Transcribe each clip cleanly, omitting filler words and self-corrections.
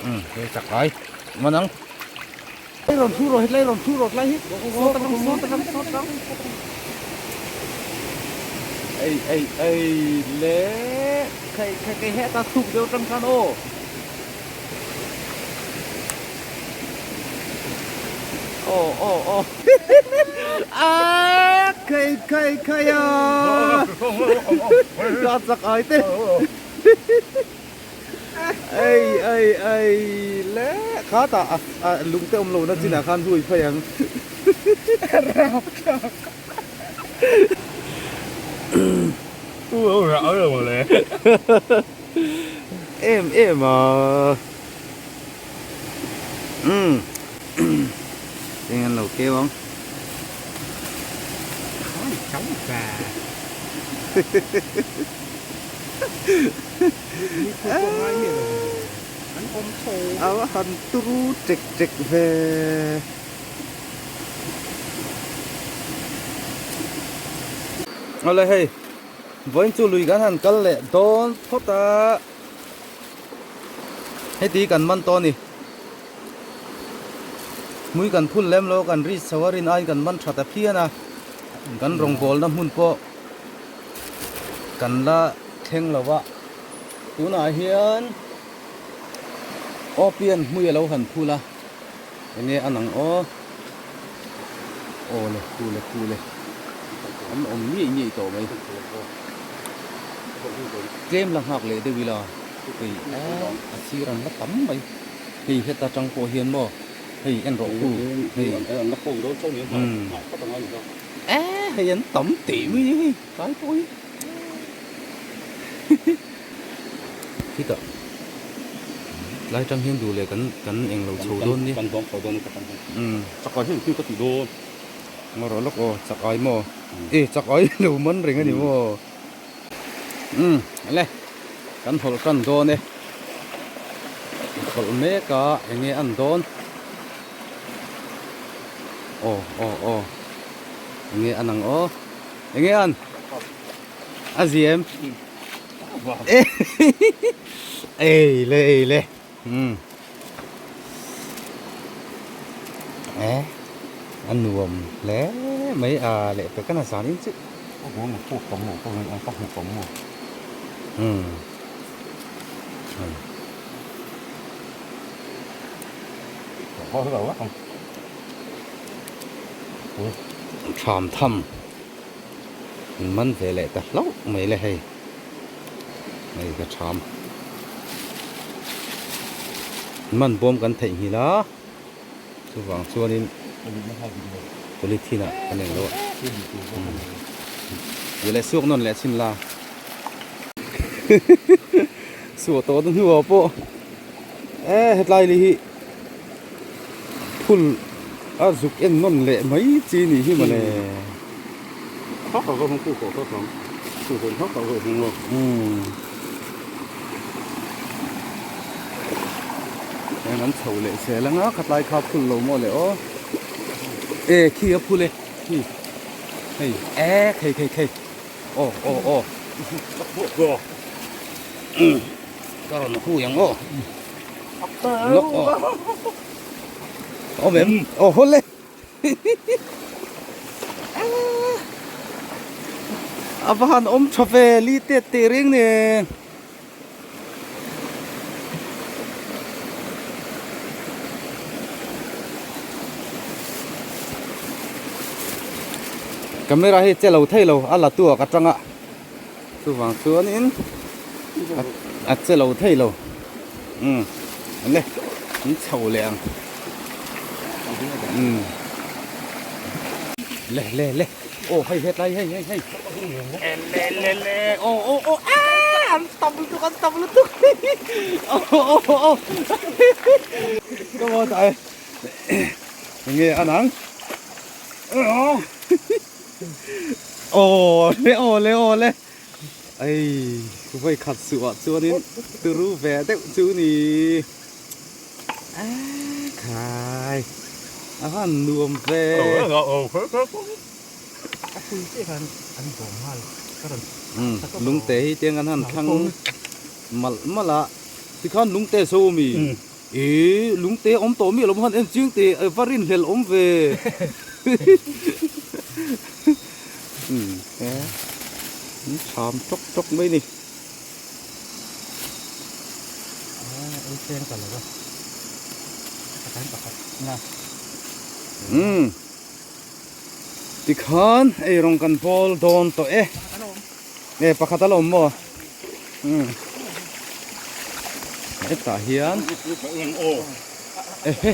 Um he chakai man ang. Hei rawn thu rawh hetlai rawn thu rawh tlai hi saw tak ang saw tak ang saw tak ang. Ei ei ei le khai khai khai heta thuk deuh atang khan aw. Aw aw aw a khai khai khai a ka chak ai te. Ei ei ei le kha tah a lung te awm lo na chinah khan hui phei ang. Em em a umm eng an lo keu ang. A va han turu tek tek ve. Awle hei vawiin chu lui kan han kal leh dawn phawt a heti kan man tawh a ni hmui kan phul lem lo kan ri chho a rin aiin kan man tha ta phian a kan rawngbawlna hmun pawh Kan la thleng lo a, tunah hian Opian hmui a lo han phul a, enge a nang aw, aw le khu le khu le, an awm ngei ngei tawh mai, tlem la nghak leh deuh ila hei a sir an la tam mai, hei heta tang pawh hian maw hei en rawh khu hei. Eee hei an tam teh mai ni hei tlai pawh hi khitah tlai tang hian duh leh kan kan eng lo chho dawn ni kan bawng chho dawn ni ka tang hian umm chakai hian thil ka tih dawn ngaw rawh lawk aw chakai maw e chakai lo man reng a ni maw umm le kan hawlh tan dawn e hawlh mek a eng nge an dawn. Aw aw aw enge an ang aw enge an a zia em ei le ei le umm e a nuam hle mai a leh pek a na zan in chu umm. Tham tham an man ve leh ta hlauh mai le hei hei ka tham man bawm kan theih nghilh a chuvang chuanin polythene ah kan englo a tih leh suak nawn leh chhin la suah tawh na hnuah pawh e hetlai li hi phul a zuk en nawn leh mai chi nih hi mawle. Heng an chho leh zel anga khatlai kha phul lo maw le aw e khi a phul e khi hei e khei khei khei aw aw aw ka rawn hui ang aw lawk aw awm em aw haw le a va han awm tha ve li tet teh reng nen. Camera hi che lo thei lo a la tuak atanga chuvang chuanin a che lo thei lo umm le an chho leh ang umm le le le aw hei hetlai hei hei hei le le le aw aw aw aaa an tam lutuk an tam lutuk aw aw aw ka maw ta e enge a nang aw le aw le aw le ei vawi khat suh ah chuanin turu ve deuh chu ni aaa khai a han nuam ve lungte hi tiang an han thlang malh malh a tikhan lungte so mi. Ih lungte awm tawh miah lo maw han en chiang teh va rinhlelh awm ve. Umm he an cham tawk tawk mai ni. Ei tlem ta lo va pakhat pakhat na. Umm tikhan ei rawng kan bawl dawn tawh e. E pakhat a la awm maw? Umm hetah hian ehe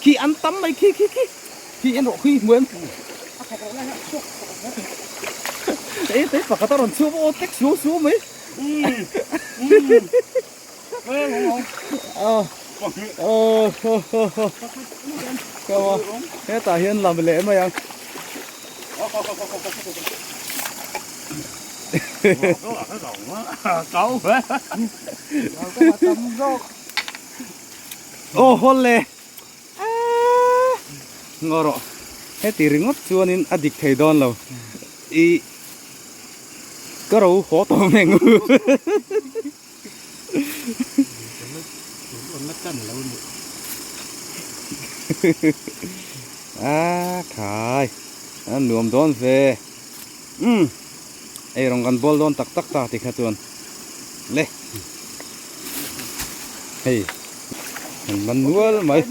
khi an tam mai khi khi khi khi en rawh khi hmu em e te pakhat a rawn chhuak aw tek suau suau mai hetah hian lam leh mai ang. Aw haw le ngaw rawh heti ringawt chuanin a dik thei dawn lo i ka ro haw tawh mai ang a khai a nuam dawn ve umm ei rawng kan bawl dawn tak tak ta ti kha chuan le hei an man nual mai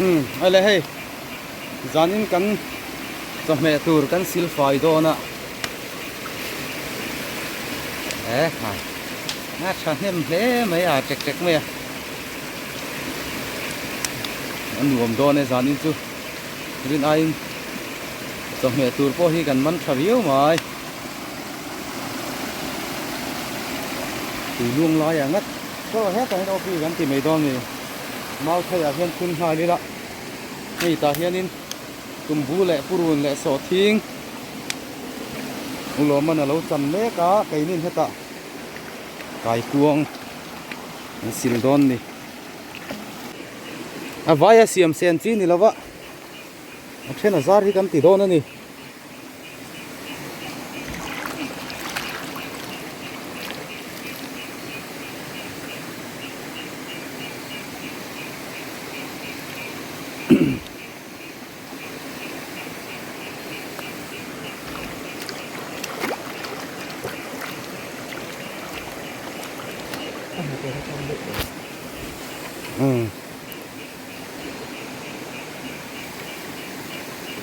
umm ale hei zanin kan chawhmeh tur kan sil fai dawn a e khai a tha hnem hle mai a tek tek mai a a nuam dawn e zanin chu rin aiin chawhmeh tur pawh hi kan man tha viau mai tui luang laiah ngat Chaw hetah hian awpi kan ti mai dawn a ni. Mau theiah hian phun nghal ila hei tah hianin tumbu leh purun leh sawhthing ulawman a lo chan mek a keinin hetah kaikuang an sil dawn a ni. A vaia siam sen chi ni lova a then a zar hi kan ti dawn a ni.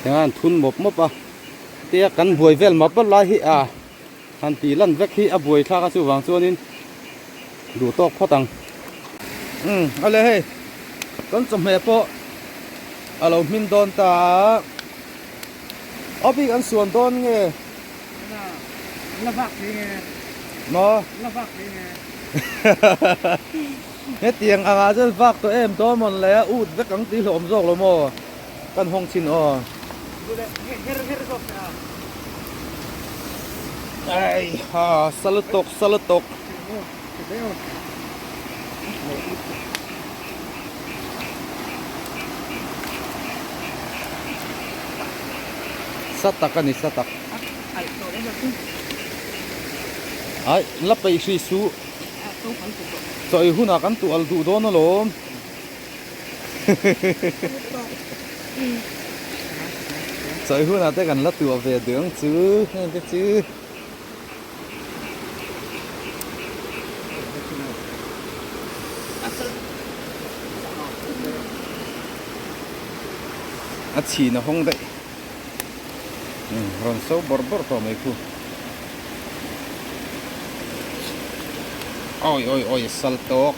Eng an thun mawp mawp a tia kan buai vel map map lai hi a han tih lan vek hi a buai thlak a chuvang chuanin duh tawk phawt ang umm ale hei kan chawhmeh pawh a lo hmin dawn ta a a bik an suan dawn nge maw hetiang angah chuan vak tawh em dawn mawn le a ut vek ang tih hlawm zawk lo maw kan hawng chin aw ai ha salutok salutok sa tak a ni sa tak ai la peih hri suh chawi hunah kan tuh al duh dawn alawm chawi hunah te kan la tuah ve duh ang chu heng te chu. A chhin a hawng daih rawn so bawrh bawrh tawh mai khu awi awi awi a sal tawk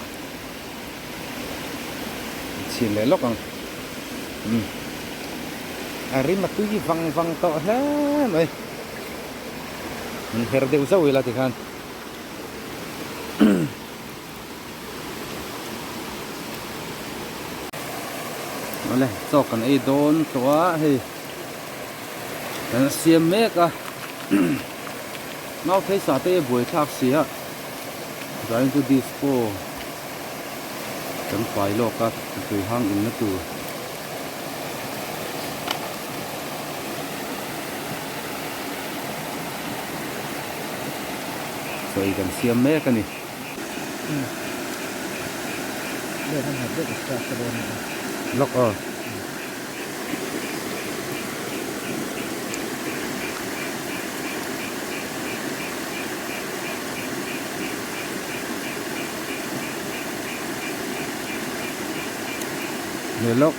chhin leh lawk ang a rim a tui vang vang tawh hle mai. An her deuh zauh ila tikhan awle chaw kan ei dawn tawh a hei kan siam mek a nau phei sa te hi a buai thlak si a zain chu disco kan fai lawk a tui hang in na tur. Sawi kan siam mek a ni. Lawk aw. Ni lawk.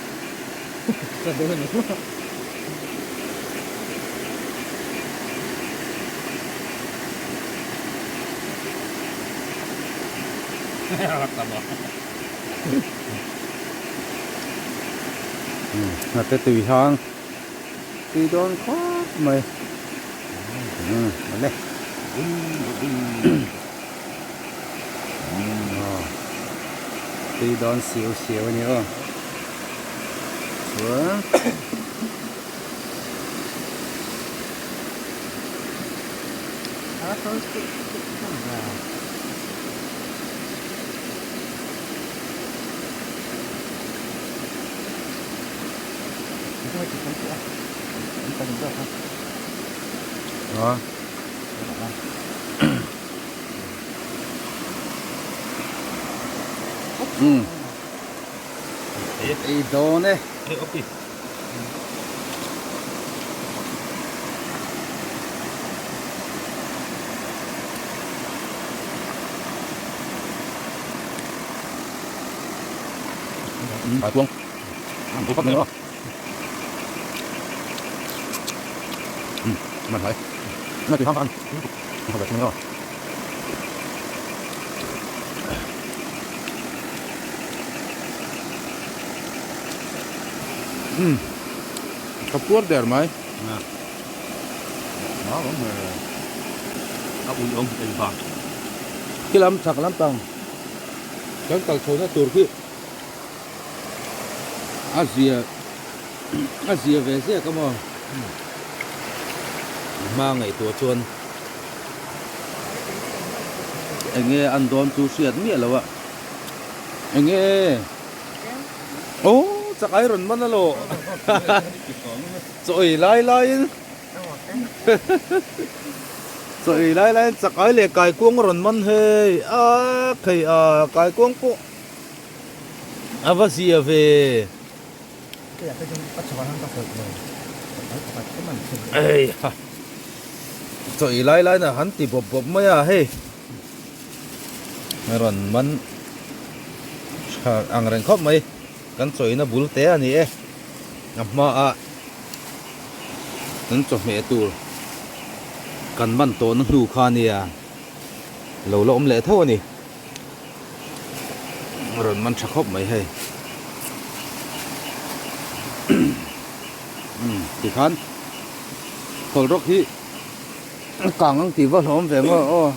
Hnate tui hang tui dawn khawp mai awle tui dawn siau siau a ni aw chuan Ei dawn e. Ka puar der mai. A ui awm ei vang. Khi lam chak lampang kan kal chho na tur khi a zia a zia ve ziak a maw hma ngaihtuah chuan enge an dawn chu hriat miah lo a enge aw chak ai rawn man alo chaw ei lai laiin chaw ei lai laiin chak ai leh kaikuang a rawn man hei a khei a kaikuang pawh A va zia ve. Ei ha. Chaw ei lai lai na han ti bawp bawp mai a hei. Rawn man tha ang reng khawp mai. Kan chaw ina bul te a ni e. A hma a kan chawhmeh tur kan man tawhna hnu kha a nia. Lo la awm leh tho a ni. Rawn man tha khawp mai hei umm tikhan khawl rawk hi kang ang tih va hlawm ve maw aw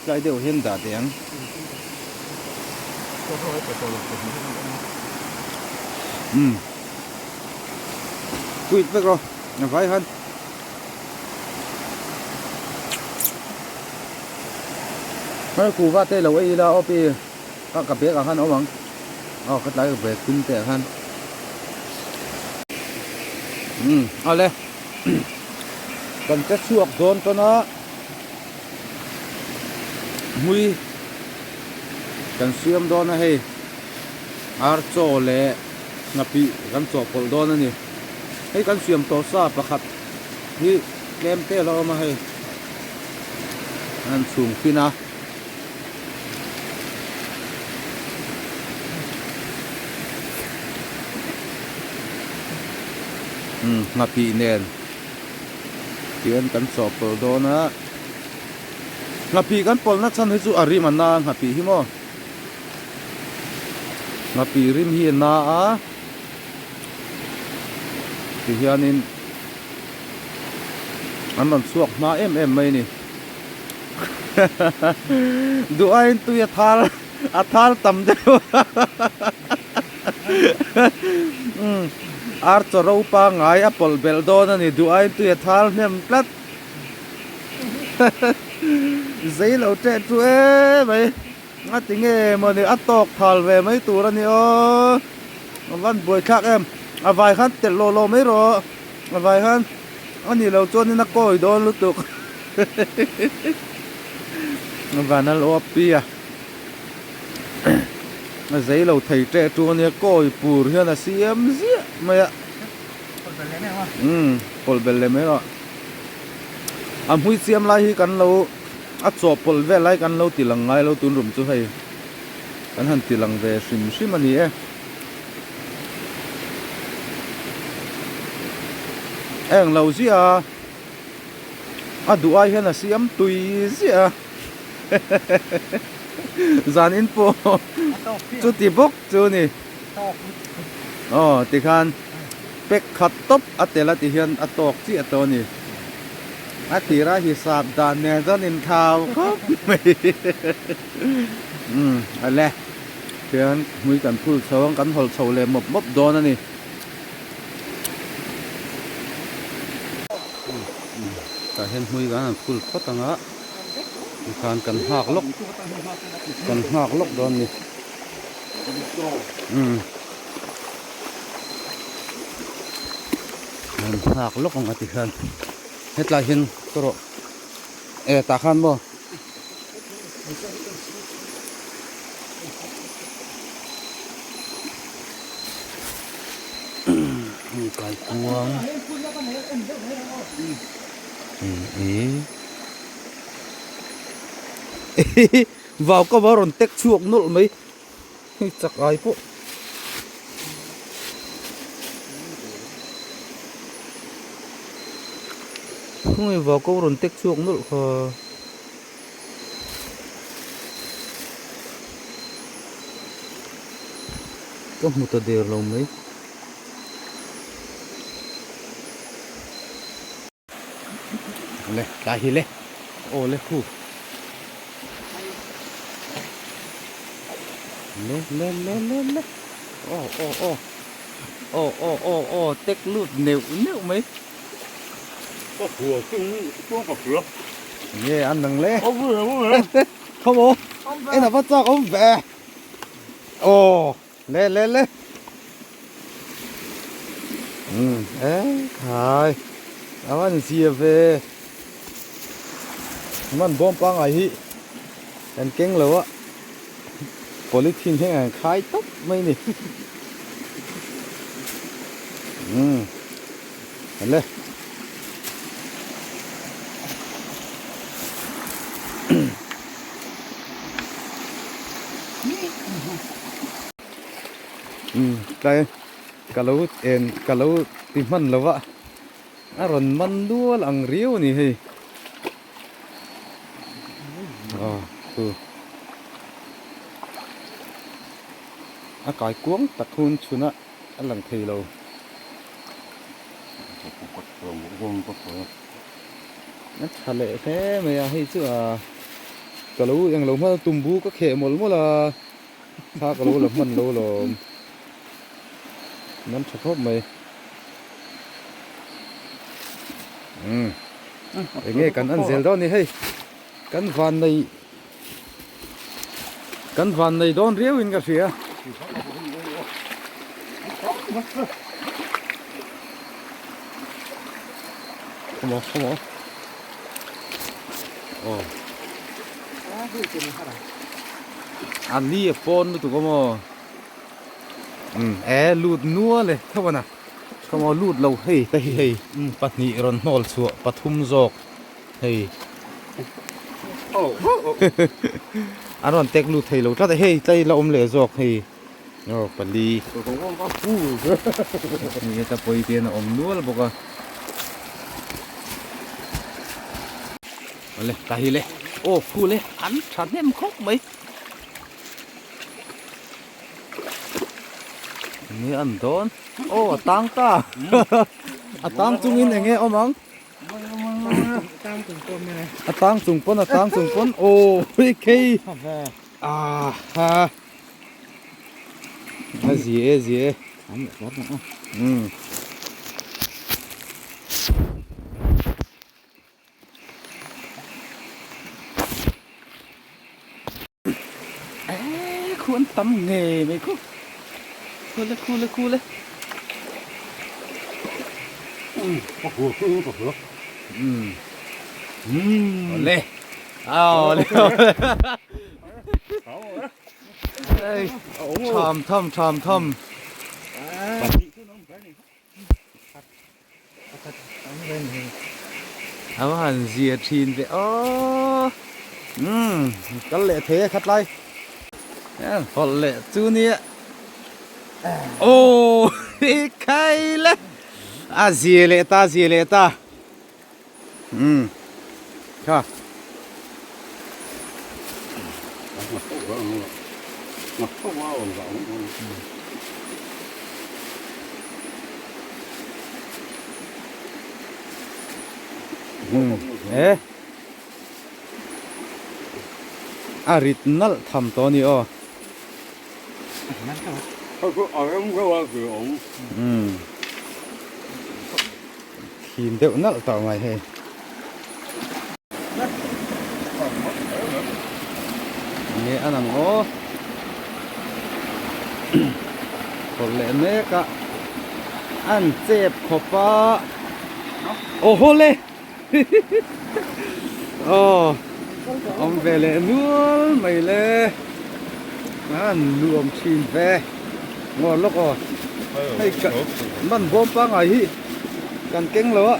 tlai deuh hian dah teh ang. Umm quit vek rawh a vai khan. Hmar kuhva te lo ei ila aw pi ka ka bag ah khan a awm ang aw ka tlai ka bag tum te ah khan umm awle kan che chhuak dawn tawn a hmui kan siam dawn a hei ar chaw leh nghapih kan chawhpawlh dawn a ni hei kan siam tawh sa pakhat hi tlem te a lo awm a hei. An chhung fin a. Umm nghapih nen tian kan chawhpawlh dawn a. Nghapih kan pawlhna chhan hi chu a rim a na a nghapih hi maw. Nghapih rim hi a na a tihianin. An rawn chhuak hma em em mai a ni. Duh aiin tui a thal a thal tam deuh umm ar chaw ro pangngai a pawlh belh dawn a ni duh aiin tui a thal hnem tlat zei lo teh chu em mai a ti nge mawni a tawk thal ve mai tur a ni aw a van buai thlak em a vai khan telh lawh lawh mai rawh. A vai khan a nih loh chuanin a kawi dawn lutuk van a lo a pi a. A zei lo thei teh tu ania kawi pur hian a siam ziah mai a. Umm pawlh belh leh mai rawh. A hmui chiam lai hi kan lo a chaw pawlh vel lai kan lo ti lang ngai lo tun rum chu hei kan han ti lang ve hrim hrim a ni e. Eng lo ziah a a duh ai hian a siam tui ziah a zan in pawh chuti bawk chu a ni aw tikhan pack khat tawp a tel a ti hian a tawk chiah tawh a ni a tira hisap dan nen chuan inthau khawp mai umm awle. Tihian hmui kan phul chho ang kan hawlh chho leh mawp mawp dawn a ni. Tah hian hmui kan han phul phawt ang a tikhan kan nghak lawk kan nghak lawk dawn a ni. Umm kan nghak lawk ang a tikhan hetlai hian ka rawh e tah khan maw. Kaikuang Vau ka va rawn tek chhuak nawlh mai hei chak ai pawh. Khawnge vau ka rawn tek chhuak nawlh kha. Ka hmu ta der lo mai. Le tlai hi le aw le khu le le le le le aw aw aw aw aw aw aw tek lut neuh neuh mai. Ka hua chung chuan ka hria. Nge an nang le. Awm ve awm ve. Come on. En a va chak awm ve. Aw le le le. Um e khai. A van zia ve. Man bawm pangai hi kan keng lo a. Polythene hian an khai tawp mai ni. Um. Le. Um tlai ka lo en ka lo ti hman lo va a rawn man nual ang riau a ni hei aw chu a kai kuang tak hun chhun a. A lang thei lo. A tha leh hle mai a hei chu a ka lo englo hman a tumbu ka kheh mawlh mawlh a thla ka lo la hman lo lawm nan tha khawp mai umm enge kan en zel dawn a ni hei kan van nei Kan van nei dawn riau in ka hria. Come on, come on. Oh. An ni a pawn lutuk a maw. Um, e lut nual e tho ana. Come on, lut lo hei te hi hei. Um, pahnih rawn hnawl chhuah pathum zawk. Hei an rawn tek lut thei lo tlat a hei tlai la awm leh zawk hei aw pali ni heta pawi te hian a awm nual bawk a awle ta hi le aw khu le an tha hnem khawp mai enge an dawn aw a tang ta a tang chungin enge awm ang. A tang chung pawn a tang chung pawn aw hei khei ah ha a zi e zi e um e khu an tam ngei mai khu khu le khu le khu le um um le ao le. Ei, tham tham tham tham. A va han zia thin ve aw. Umm, kal leh thei a khat lai. Hawlh leh chu nia. Aw, khai le. A zia leh ta, zia leh ta. Umm, kha. Umm, e. A rit nalh tham tawh a ni aw. Umm. Thim deuh nalh tawh mai hei. Nge an ang aw. Phawrh leh mek a. An chep khawp a. Aw haw le. Aw awm ve leh nual mai le. An nuam thin ve. Ngaw lawk aw. Hei ka man bawm pangai hi kan keng lo a.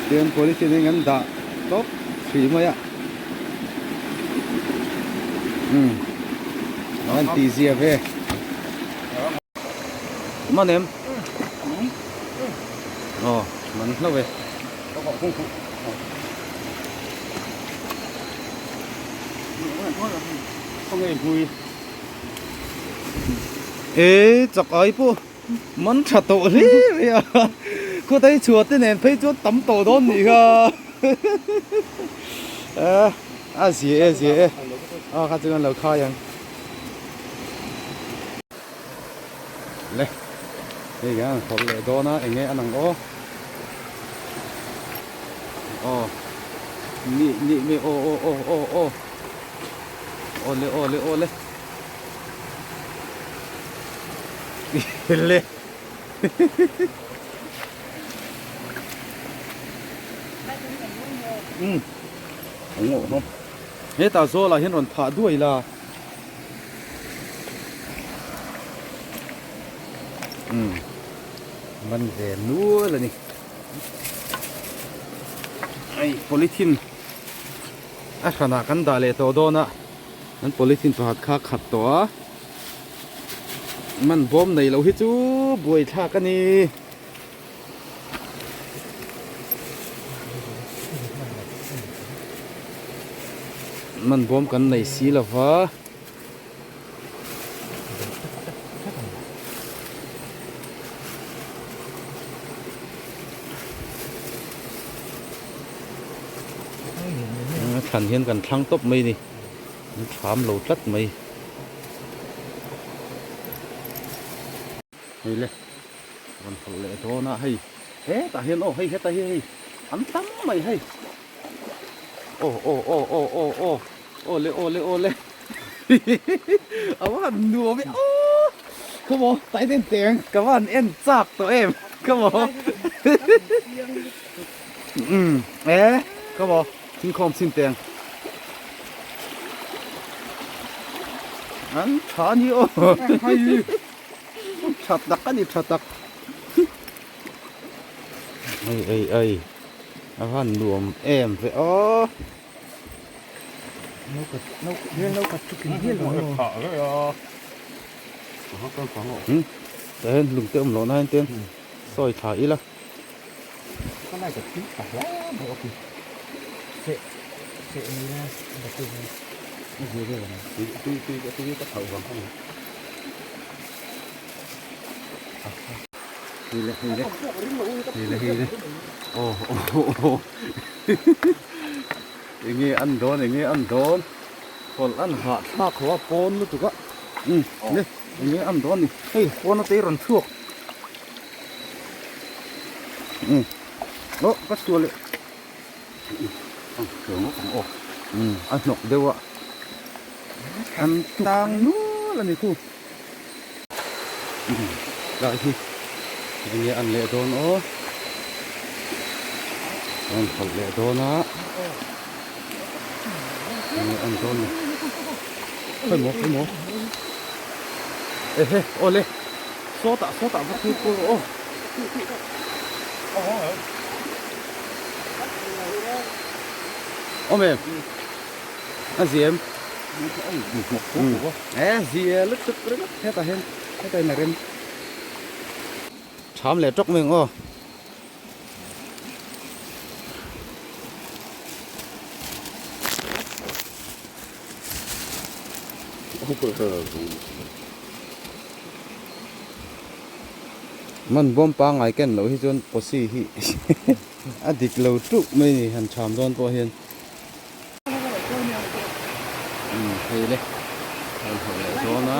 Tian polythene in an dah tawp hrih mai a. Umm an tih zia ve. Man em? Aw man hlauh e. E chak ai pawh man tha tawh hle mai a khawtai chhuah te nen phei chuan tam tawh dawn nih kha a zia e zia e a kha chuan lo khai ang le hei hian an phawrh leh dawn a eng nge an ang aw aw ni ni ni aw aw aw aw aw Awle awle awle le um hetah zawlah hian rawn phah duai la um man ve nual a ni hei polythene A hranah kan dah leh tawh dawn a, kan polythene pakhat kha khat tawh a, man bawm nei loh hi chu buaithlak a ni. Man bawm kan nei si lo va. A thlan hian kan thlang tawp mai a ni an tham lo tlat mai hei le rawn hawlh leh dawn a hei hetah hian aw hei hetah hian hei an tam mai hei aw aw aw aw aw aw aw le aw le aw le a va han nuam e aw come on tai den teng ka va han en chak tawh em come on um e come on thingkhawm chhin teng an tha a ni aw tha tak a ni tha tak ei ei ei a va han nuam em ve aw. Tah hian lung te awm loh na hian ten sawi thla ila. Hei le hei le hei le hei le aw aw aw Enge an dawn enge an dawn hawlh an hah thlak ho a pawn lutuk a umm le enge an dawn ni hei pawn ate rawn chhuak umm aw ka chhuah leh umm a hnawk deuh a an tang nual a ni khu umm tlai hi enge an leh dawn aw an hawlh leh dawn a enge an dawn ni. Khawi maw khawi maw ehe awle sawtah sawtah va thlir kual rawh aw. Awm em a zia em e zia lutuk ringawt hetah hian hetah hian a rem tham leh tawk mai ang aw. Man bawm pangngai ken loh hi chuan posi hi a dik lo tuk mai ni han tham dawn pawh hian umm hei le han hawh leh dawn a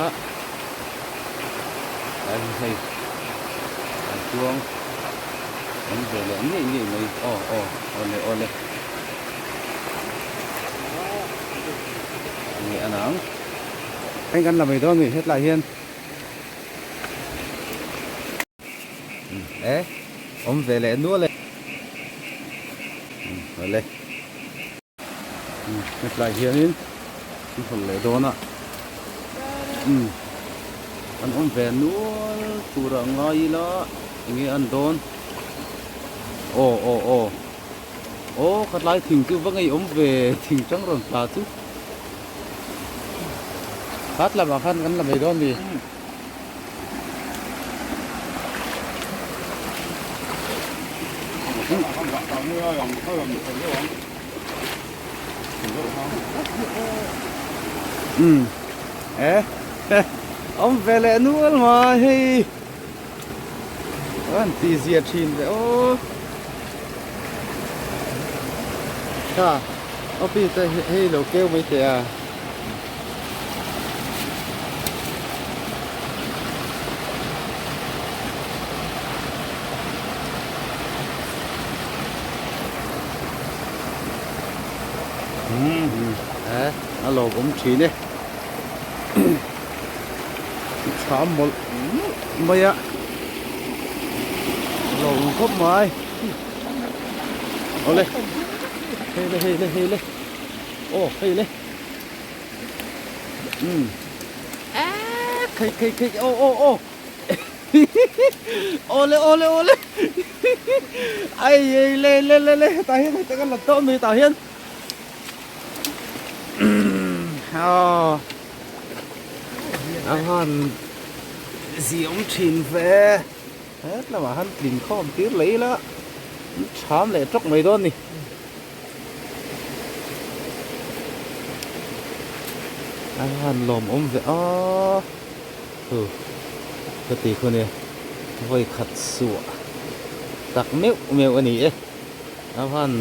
tlai hi hei an tuang an ve leh ngei ngei mai aw aw awle awle. Nge a nang heng kan la mai dawn mi hetlai hian e awm ve leh nual e awle hetlai hianin an hawlh leh dawn a an awm ve nual turah ngai ila enge an dawn aw aw aw. Aw ka tlai thing chu va ngei awm ve thing tang rawn tla chu khat lamah khan kan la mai dawn mi. Umm e awm ve leh nual mai hei. An ti zia thin ve aw. Kha opi te hei lo keu mai teh a. Umm e a lawmawm thin e. Chham mawlh mawlh mai a lo awm khawp mai awle hei le hei le hei le aw hei le umm eee khei khei khei aw aw aw awle awle awle ai ei le le le le hetah hian hetah kan la tawh mai tah hian aw. A han ziawm thin ve het lamah han tlin khawm tir leh ila an tham leh tawk mai dawn a ni. A han lawmawm ve a hu ka ti khu nia vawi khat suah tak meuh meuh a ni e a han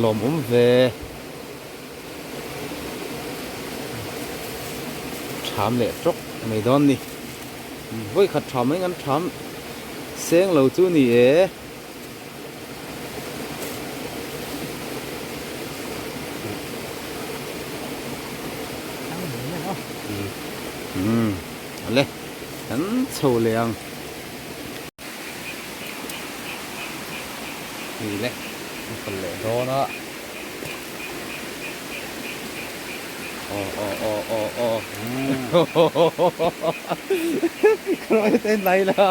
lawmawm ve. Tham leh tawk mai dawn ni. Vawi khat tham mai kan tham seng lo chu ni e. Umm ale kan chho leh ang. Hei le kan kal leh dawn a. Aw aw aw aw aw Khawi te nai la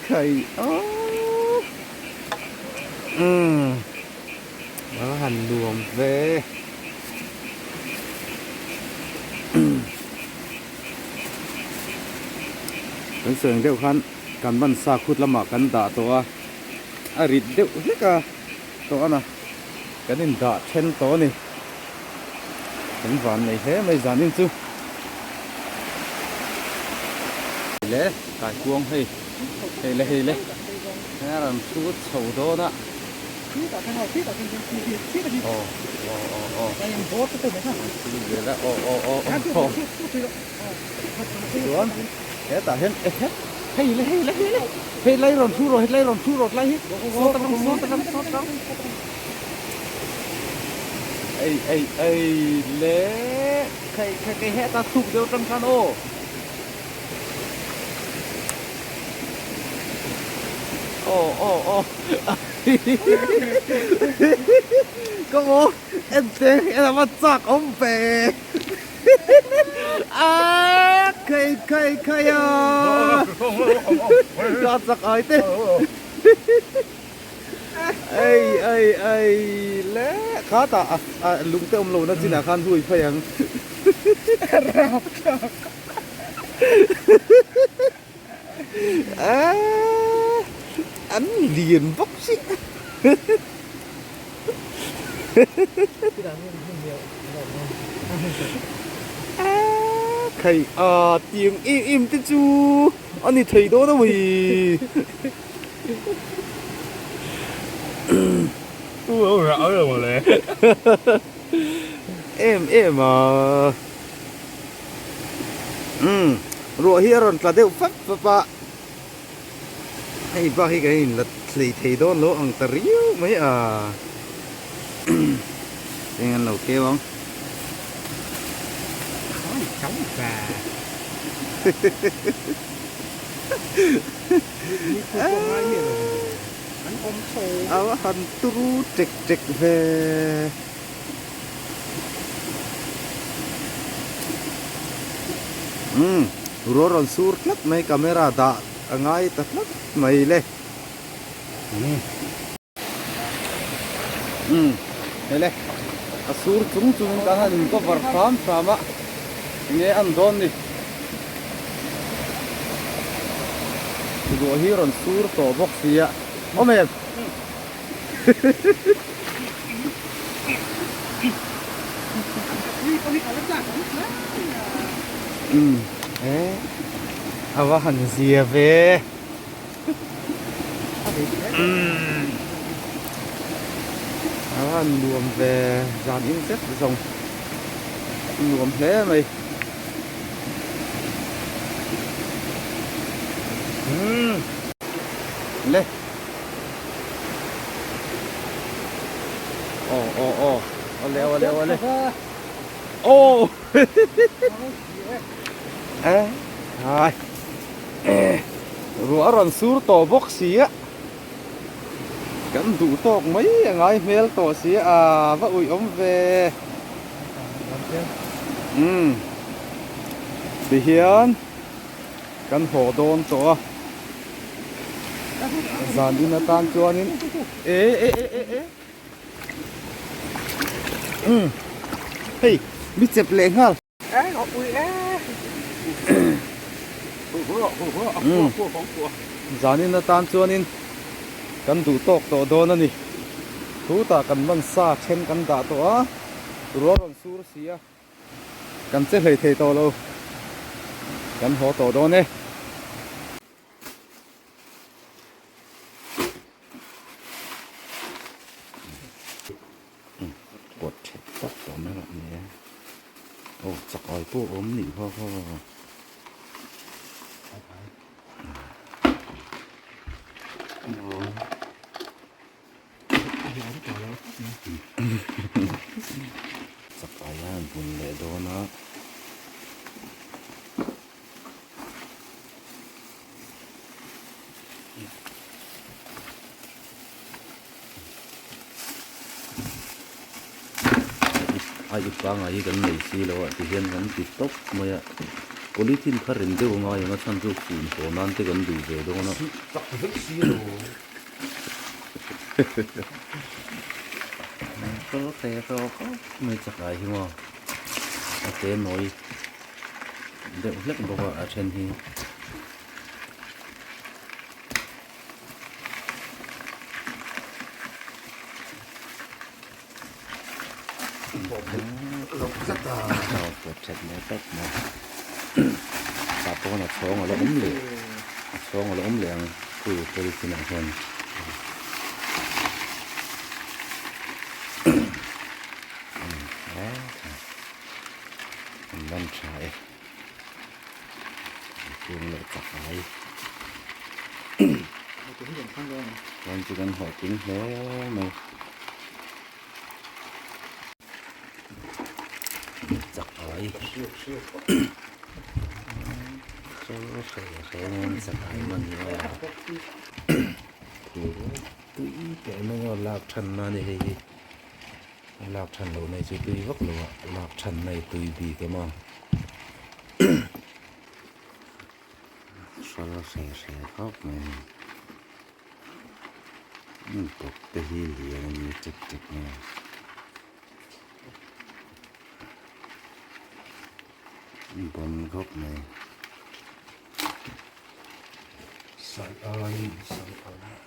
Khai aw Umm A han nuam ve Kan sawi ang deuh khan kan ban sa khut lamah kan dah tawh a. A rit deuh hlek a tawh a kan in dah then tawh a ni kan van nei hle mai zanin chu le kaikuang hei hei le hei le a rawn thu chho dawn a aw aw aw aw aw aw aw aw chuan hetah hian ehe hei le hei le hei le hei lai rawn thu rawh helai rawn thu rawh tlai hi saw tak ang saw tak ang saw tak ang ei ei ei le khai khai khai hetah thuk deuh atang khan aw aw aw aw. Ka maw en te en a va chak awm ve a khai khai khai a ka chak ai te ei ei ei le kha tah a lung te awm lo na chinah khan hui phei ang. An lian bawk si. Khai a tiang em em te chu a ni thei dawn a mawni. Em em a. Umm ruah hi a rawn tla deuh fap fap a hei bak hi kan in la thlei thei dawn lo ang ta riau mai a eng an lo keu ang. A va han turu tek tek ve. Umm ruah rawn sur tlat mai camera dah a ngai ta tlat mai le umm hei le a sur chung chung in kan han in cover hram hram a enge an dawn ni ruah hi rawn sur tawh bawk si a awm em. Umm eh a va han zia ve umm a va han nuam ve zan in zet zawng nuam hle mai umm le. Aw aw aw awle awle awle aw eh hai ruah a rawn sur tawh bawk si a kan duh tawk mai a ngai hmel tawh si a va ui awm ve umm tihian Kan haw dawn tawh a, zan in atan chuanin e e e e e umm hei mi chep leh nghal. Umm zan in atan chuanin kan duh tawk tawh dawn a ni, chutah kan man sa then kan dah tawh a, ruah rawn sur si a. Kan che hlei thei tawh lo. Kan haw tawh dawn e. Kawt thet tak tawh mai rawh ni e. Aw chak ai pawh a awm nih kha kha. Chakai a bun leh dawn a. A ip pangai hi kan nei si lo a tihian kan ti tawp mai a polythene kha rem deuh a ngai ang a chhan chu fun haw nan te kan duh ve dawn a. Mai chakai hi maw a te nawi deuh hlek bawk a a then hi. Tah pawn a chhawng a la awm leh a chhawng a la awm leh ang khu polythene ah hian an lan tha e kung leh chak ai chuan chu kan hlawhtling hle mai. Chak ai chu hre hre nen chak ai man hi a. tui teh mai a lak than na a ni hei hi a lak than loh na hi chu tui vak lo a lak than na hi tui bik em a hral hre hre khawp mai a ni bawk te hi lian a ni tek tek mai a. Bon khawp mai. Sai ai sai ai.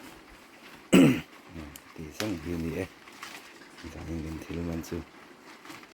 Tih zawng hi a ni e. Zanin kan thil man chu.